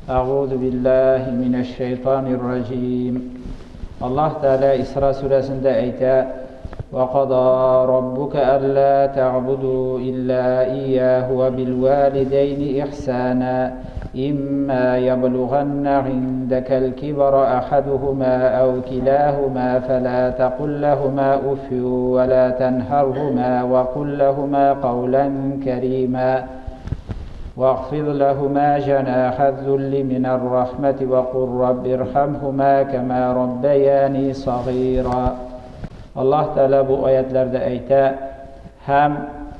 Әгъузу биллаһи минәш шайтанир раҗим. Аллаһ Тәгалә Исра сүрәсендә әйтә: "Ва када раббука алла та'буду илла ияһу ва бил валидәйни ихсана. Имма яблуганна индакал кибара ахадухума ау килахума фала тaqul лахума уфф ва ла танхархума ва кул лахума каулян карима." واخفض لهما جناح الذل من الرحمة وقل رب ارحمهما كما ربياني صغيرا. Аллаһ Тәгалә бу аятларда әйтә, һәм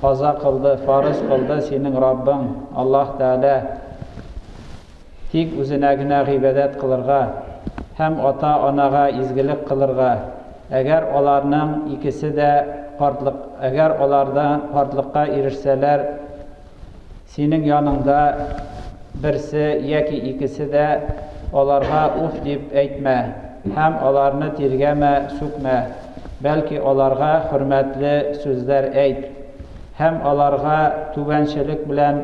каза кылды, фарыз кылды синең Раббың Аллаһ Тәгалә тик үзенә генә гыйбадәт кылырга һәм ата-анага изгелек кылырга, әгәр аларның икесе дә картлык, әгәр алардан картлыкка ирешсәләр, Синең яныңда берсе яки икесе дә, аларга уф дип әйтмә һәм аларны тиргәмә, сүкмә, бәлки аларга хөрмәтле сүзләр әйт һәм аларга түбәнчелек белән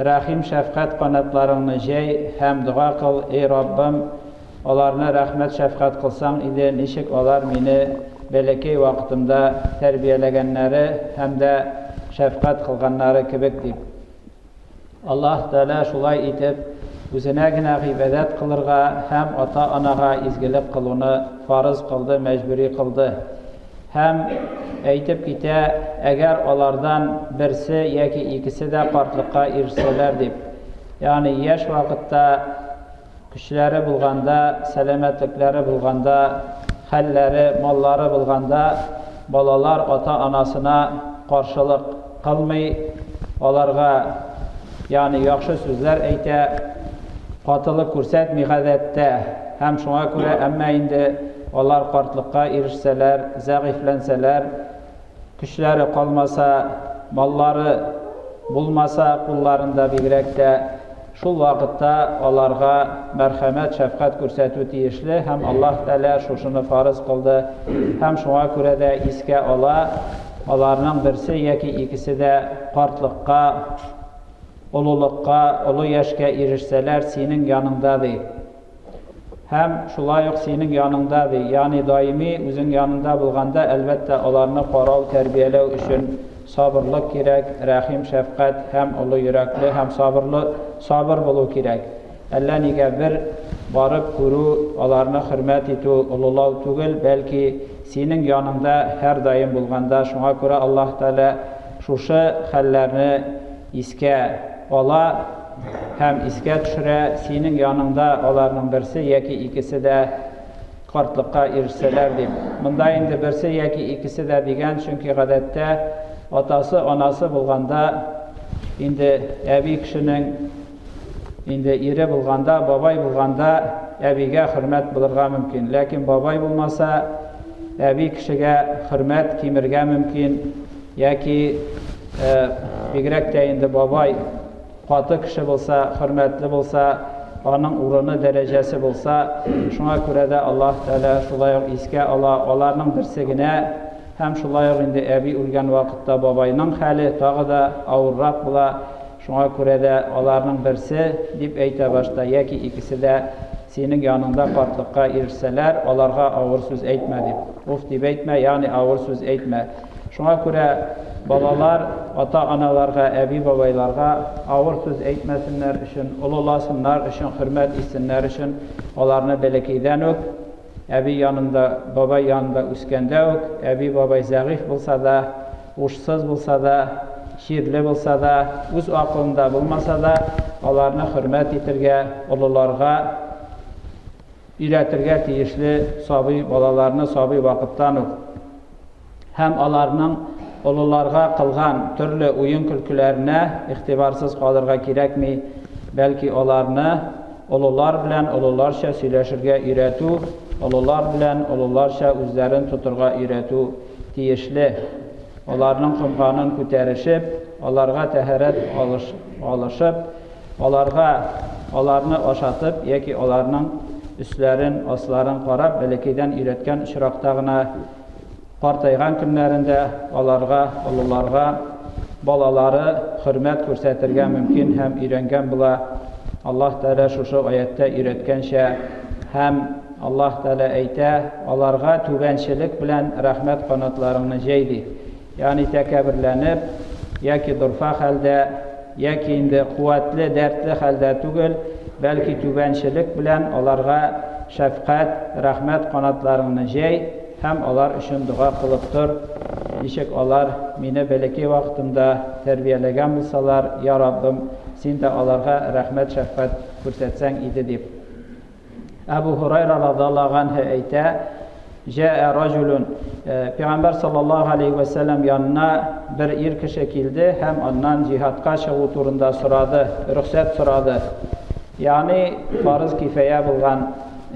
рәхим-шәфкать канатларыңны җәй һәм дога кыл, Эй Раббым, Аларны рәхмәт-шәфкать кылсаң иде, ничек алар мине бәләкәй вакытымда тәрбияләгәннәре һәм дә шәфкать кылганнары кебек, дип. Аллаһ Тәгалә шулай итеп Үзенә генә гыйбадәт кылырга һәм ата-анага изгелек кылуны фарыз кылды, мәҗбүри кылды. Һәм әйтеп китә, әгәр алардан берсе яки икесе дә картлыкка ирешсәләр, дип. Ягъни яшь вакытта Көчләре булганда, сәламәтлекләре булганда, хәлләре, маллары булганда балалар ата-анасына каршылык кылмый, аларга, ягъни яхшы сүзләр әйтә, катылык күрсәтми гадәттә. Һәм шуңа күрә, әмма инде алар картлыкка ирешсәләр, зәгыйфьләнсәләр, Көчләре калмаса, маллары булмаса кулларында бигрәк тә, шул вакытта аларга мәрхәмәт, шәфкать күрсәтү тиешле һәм Аллаһ Тәгалә шушыны фарыз кылды һәм шуңа күрә дә искә ала, аларның берсе яки икесе дә картлыкка, олылыкка, олы яшькә ирешсәләр, синең яныңда, ди. Һәм шулай ук синең яныңда, ди, ягъни даими үзең янында булганда, әлбәттә, аларны карау, тәрбияләү өчен сабырлык кирәк, рәхим-шәфкать һәм олы йөрәкле һәм сабырлы, сабыр булу кирәк. Әллә нигә бер барып күрү, аларны хөрмәт итү, олылау түгел, бәлки синең яныңда һәрдаим булганда, шуңа күрә Аллаһ Тәгалә шушы хәлләрне искә ала һәм искә төшерә, синең яныңда аларның берсе яки икесе дә картлыкка ирешсәләр дип. Монда инде берсе яки икесе дә дигән, чөнки гадәттә атасы, анасы булганда инде әби кешенең инде ире булганда, бабай булганда әбигә хөрмәт булырга мөмкин. Ләкин бабай булмаса, әби кешегә хөрмәт кимергә мөмкин яки бигрәк тә инде бабай каты кеше булса, хөрмәтле булса, аның урыны, дәрәҗәсе булса, шуңа күрә дә Аллаһ Тәгалә шулай ук искә ала, аларның берсе генә һәм шулай ук инде әби үлгән вакытта бабайның хәле тагы да авыррак була, шуңа күрә дә аларның берсе, дип әйтә башта, яки икесе дә синең яныңда картлыкка ирешсәләр, аларга авыр сүз әйтмә, дип. Уф дип әйтмә, ягъни авыр сүз әйтмә. Шуңа күрә балалар ата-аналарга, әби-бабайларга авыр сүз әйтмәсеннәр өчен, олыласыннар өчен, хөрмәт итсеннәр өчен аларны бәләкәйдән үк, әби янында, бабай янында үскәндә үк, әби-бабай зәгыйфь булса да, ушсыз булса да, чирле булса да, үз акылында булмаса да, аларны хөрмәт итергә, олыларга өйрәтергә тиешле сабый балаларны сабый вакыттан ук. Һәм аларның олыларга кылган төрле уен-көлкеләренә игътибарсыз калырга кирәкми, бәлки аларны олылар белән олыларча сөйләшергә өйрәтү, олылар белән олыларча үзләрен тотырга өйрәтү тиешле. Аларның комганын күтәрешеп, аларга тәһарәт алышып, аларга аларны ашатып яки аларның өсләрен, асларын карап, бәләкәйдән өйрәткән очракта гына Картайган көннәрендә аларга, олыларга балалары хөрмәт күрсәтергә мөмкин һәм өйрәнгән була. Аллаһ Тәгалә шушы аятьтә өйрәткәнчә һәм Аллаһ Тәгалә әйтә, аларга түбәнчелек белән рәхмәт канатларыңны җәй ди. Ягъни тәкәбберләнеп, яки дорфа хәлдә, яки инде куәтле, дәртле хәлдә түгел, бәлки түбәнчелек белән аларга шәфкать, рәхмәт канатларыңны җәй һәм алар өчен дога кылып тор, ничек алар мине бәләкәй вакытымда тәрбияләгән булсалар, я Раббым, син дә аларга рәхмәт-шәфкать күрсәтсәң иде, дип. Әбу Һурайра радиаллаһу анһу әйтә, Җәә раҗулун, Пәйгамбәр саллаллаһу алейһи вә сәлләм янына бер ир кеше килде һәм аннан җиһадка чыгу турында сорады, рөхсәт сорады. Ягъни фарыз кифая булган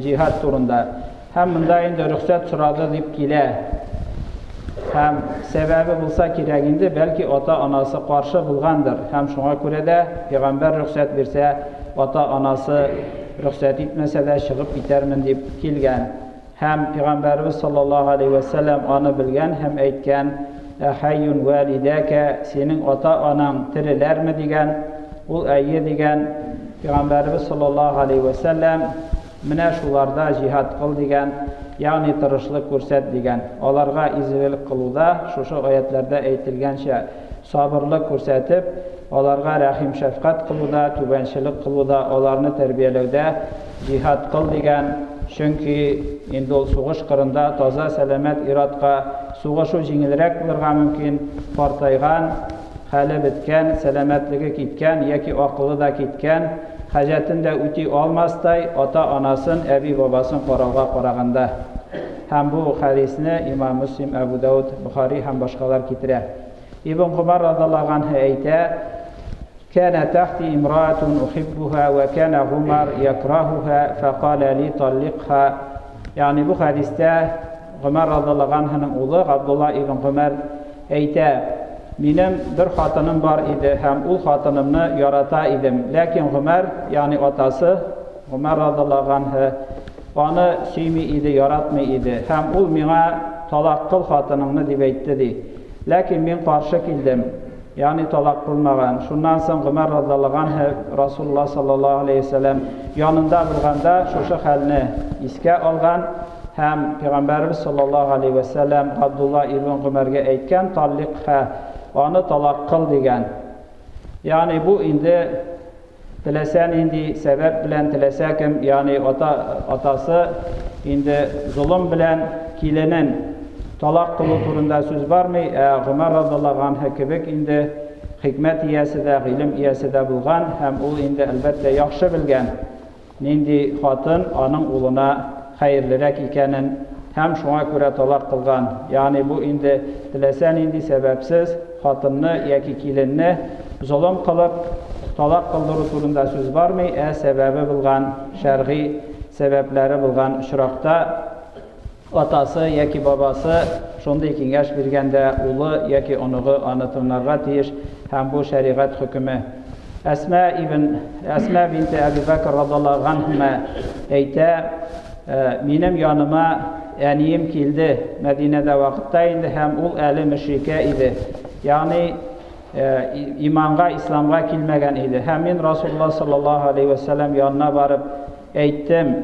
җиһад турында. Һәм монда инде рөхсәт сорады дип килә. Һәм сәбәбе булса кирәк инде, бәлки ата-анасы каршы булгандыр. Һәм шуңа күрә дә пәйгамбәр рөхсәт бирсә, ата-анасы рөхсәт итмәсә дә чыгып китәрмен дип килгән. Һәм пәйгамбәребез саллаллаһу алейһи вә сәлләм аны белгән һәм әйткән, Әхәйюн вәлидәкә, синең ата-анаң тереләрме дигән. Ул әйе дигән. Пәйгамбәребез саллаллаһу алейһи вә сәлләм Менә шуларда җиһад кыл дигән, ягъни тырышлык күрсәт дигән. Аларга изгелек кылуда, шушы аятьләрдә әйтелгәнчә, сабырлык күрсәтеп, аларга рәхим-шәфкать кылуда, түбәнчелек кылуда, аларны тәрбияләүдә җиһад кыл дигән, чөнки инде ул сугыш кырында таза, сәламәт ир-атка сугышу җиңелрәк булырга мөмкин, картайган, хәле беткән, сәламәтлеге киткән яки акылы да киткән, хаҗәтен дә үти алмастай ата-анасын, әби-бабасын карауга караганда. Һәм бу хәдисне имам Мөслим, Әбу Дауд, Бохари һәм башкалар китерә. Ибн Гомар радаллаһу анһу әйтә, Кәнә тәхти имраатун ухиббуха ва кәнә Гумар якраһуха фәкалә ли талликха. Ягъни бу хәдистә Гомәр радаллаһу анһуның улы Габдулла ибн Гомәр Әйтә, Минем бер хатыным бар иде һәм ул хатынымны ярата идем. Ләкин Гомәр, ягъни атасы, Гомәр радыллаһу ганһе, аны сөйми иде, яратмый иде. Һәм ул миңа, Талак кыл хатыныңны, дип әйтте, ди. Ләкин мин каршы килдем, ягъни талак кылмаган. Шуннан соң Гомәр радыллаһу ганһе Расулуллаһ саллаллаһу алейһи ва сәлләм янында булганда шушы хәлне искә алган. Һәм Пәйгамбәребез саллаллаһу алейһи вә сәлләм Габдулла ибн Гомәргә әйткән, Талликха, аны талак кыл дигән. Ягъни бу инде теләсә нинди сәбәп белән теләсә кем, ягъни ата атасы инде золым белән киленен талак кылу турында сүз бармый, ә Гомәр радыллаһу анһу кебек инде хикмәт иясе дә, гыйлем иясе дә булган һәм ул инде әлбәттә яхшы белгән. Нинди хатын аның улына хәерлерәк икәнен һәм шуңа күрә талак кылган, ягъни бу инде теләсә нинди сәбәпсез хатынны яки киленне золым кылып талак кылдыру турында сүз бармый, ә сәбәбе булган, шәргый сәбәпләре булган очракта, Атасы яки бабасы шундый киңәш биргәндә, улы яки оныгы аны тыңларга тиеш һәм бу шәригать хөкеме. Әсма ибн Әсма бинте Әби Бәкр радаллаһу ганһума әйтә, Минем яныма әнием килде Мәдинәдә вакытта инде һәм ул әле мөшрикә иде. Ягъни иманга, исламга килмәгән иде. Һәм мин Расулуллаһ саллаллаһу алейһи вә сәлләм янына барып Әйттем,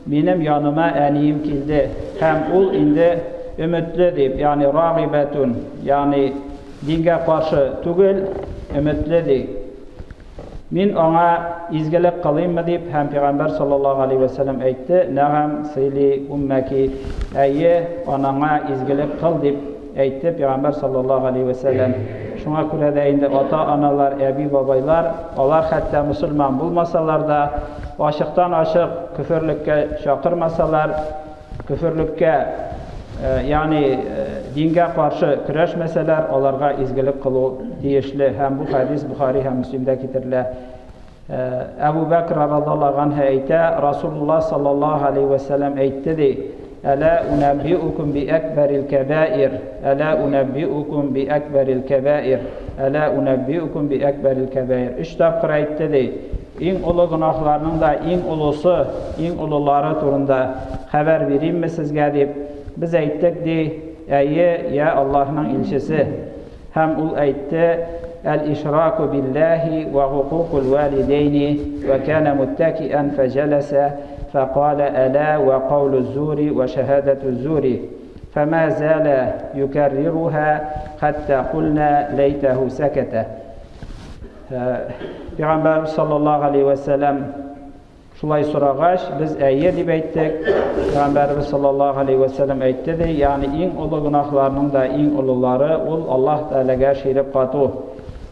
минем яныма әнием килде, һәм ул инде өметле дип, ягъни рагыйбәтүн, ягъни дингә каршы түгел, өметле ди. Мин аңа изгелек кылыйммы дип, һәм пәйгамбәр саллаллаһу алейһи вә сәлләм әйтте, нәгам сыйли уммәки, әйе, анаңа изгелек кыл дип әйтте пәйгамбәр саллаллаһу алейһи вә сәлләм. Шуңа күрә дә инде ата-аналар, әби-бабайлар, алар хәтта мөселман булмасалар да, ачыктан-ачык көферлеккә чакырмасалар, көферлеккә, ягъни дингә каршы көрәшмәсәләр, аларга изгелек кылу тиешле. Һәм бу хәдис Бухари һәм Мөслимдә китерелә. Әбу Бәкр радаллаһу анһу әйтә, Расулуллаһ саллаллаһу алейһи вә сәлләм әйтте ди, Әлә унәббиукум би әкбәрил кәбаир, әлә унәббиукум би әкбәрил кәбаир, әлә унәббиукум би әкбәрил кәбаир. Өч тапкыр әйтте ди. Иң олы гөнаһларның да иң олысы, иң олылары турында хәбәр биримме сезгә дип. Без әйттек ди, әйе, я Аллаһның илчесе. Һәм ул әйтте, Әл-ишраку биллаһи ва гукукул валидейни ва кана муттакиан фәҗәләсә фәкалә әла ва каулу зури ва шәһадәту зури фәмә зәлә юкәррируһа хәтта кулна ләйтәһу сәкәтә. Пәйгамбәрбез саллаллаһу алейһи вә сәлләм Шулай сорагач, без әйе дип әйттек. Пәйгамбәребез саллаллаһу алейһи вә сәлләм әйтте ди, ягъни иң олы гөнаһларның да иң олылары ул Аллаһ Тәгаләгә ширек кату.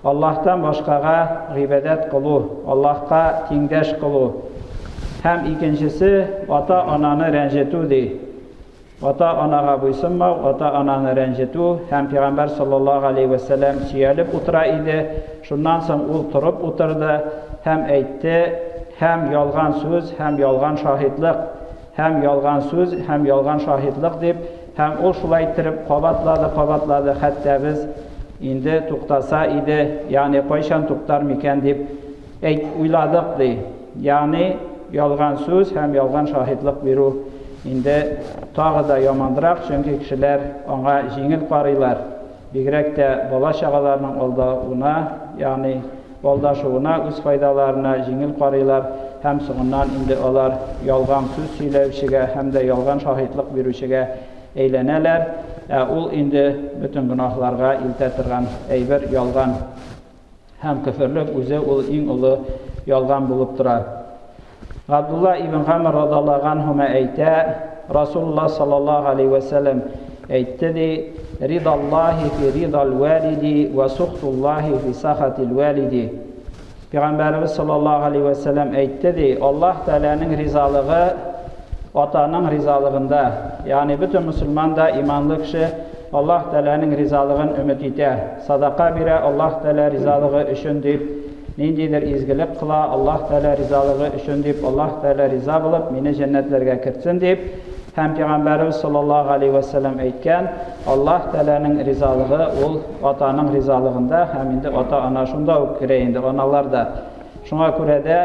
Аллаһтан башкага гыйбадәт кылу, Аллаһка тиңдәш кылу. Һәм икенчесе ата-ананы рәнҗетү ди. Ата-анага буйсынмау, ата-ананы рәнҗетү һәм Пәйгамбәр саллаллаһу галәйһи вә сәлләм сөялеп утыра иде, шуннан соң ул торып утырды һәм әйтте, Һәм ялган сүз, һәм ялган шаһитлык, һәм ялган сүз, һәм ялган шаһитлык, дип, һәм ул шулай иттереп кабатлады, кабатлады, хәтта без инде туктаса иде, ягъни кайчан туктар микән дип Әйт, уйладык, ди. Ягъни, ялган сүз һәм ялган шаһитлык бирү инде тагы да яманрак, чөнки кешеләр аңа җиңел карыйлар. Бигрәк тә бала-чагаларның алдавына, ягъни алдашуына, үз файдаларына җиңел карыйлар һәм соңыннан инде алар ялган сүз сөйләүчегә һәм дә ялган шаһитлык бирүчегә әйләнәләр. Ә ул инде бөтен гөнаһларга илтә торган әйбер, ялган. Һәм көферлек үзе ул иң олы ялган булып тора. Габдулла ибн Гамр радаллаһу анһума әйтә, Расулуллаһ саллаллаһу алейһи вә сәлләм әйтте ди, Ридаллаһи фи ридал валиди вә сухтуллаһи фи сахатил валиди. Пәйгамбәребез саллаллаһу алейһи вә сәлләм әйтте ди, Аллаһ Тәгаләнең ризалыгы атаның ризалыгында. Ягъни бөтен мөселман да иманлы кеше Аллаһ Тәгаләнең ризалыгын өмет итә. Садака бирә Аллаһ Тәгалә ризалыгы өчен дип, ниндидер изгелек кыла Аллаһ Тәгалә ризалыгы өчен дип, Аллаһ Тәгалә риза булып, мине җәннәтләргә кертсен дип, һәм Пәйгамбәребез саллаллаһу галәйһи вә сәлләм әйткән, Аллаһ Тәгаләнең ризалыгы ул атаның ризалыгында һәм инде ата-ана шунда ук керә инде, аналар да. Шуңа күрә дә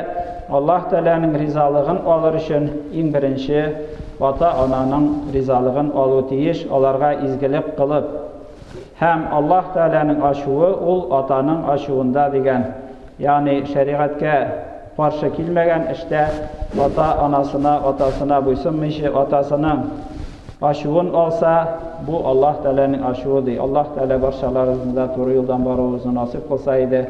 Аллаһ Тәгаләнең ризалыгын алыр өчен иң беренче ата-ананың ризалыгын алу тиеш, аларга изгелек кылып. Һәм Аллаһ Тәгаләнең ачуы ул атаның ачуында дигән, ягъни шәригатькә каршы килмәгән эштә ата-анасына, атасына буйсынмыйча, атасының ачуын алса, бу Аллаһ Тәгаләнең ачуы, ди. Аллаһ Тәгалә барчаларыбызны да туры юлдан баруыбызны насыйп кылса иде.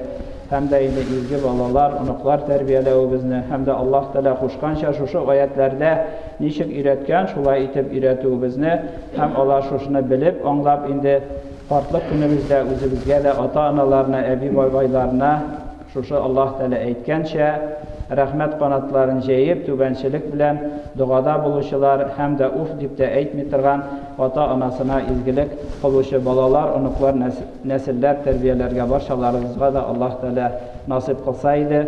Һәм дә инде изге балалар, оныклар тәрбияләвебезне һәм дә Аллаһ Тәгалә кушканча шушы аятьләрдә ничек өйрәткән, шулай итеп өйрәтүебезне һәм алар шушыны белеп, аңлап инде картлык көнебездә үзебезгә дә, ата-аналарына, әби-бабайларына шушы Аллаһ Тәгалә әйткәнчә, рәхмәт канатларын җәеп, түбәнчелек белән догада булучылар һәм дә уф дип тә әйтми торган ата-анасына изгелек кылучы балалар, оныклар, нәселләр тәрбияләргә барчаларыбызга да Аллаһ Тәгалә насыйп кылса иде.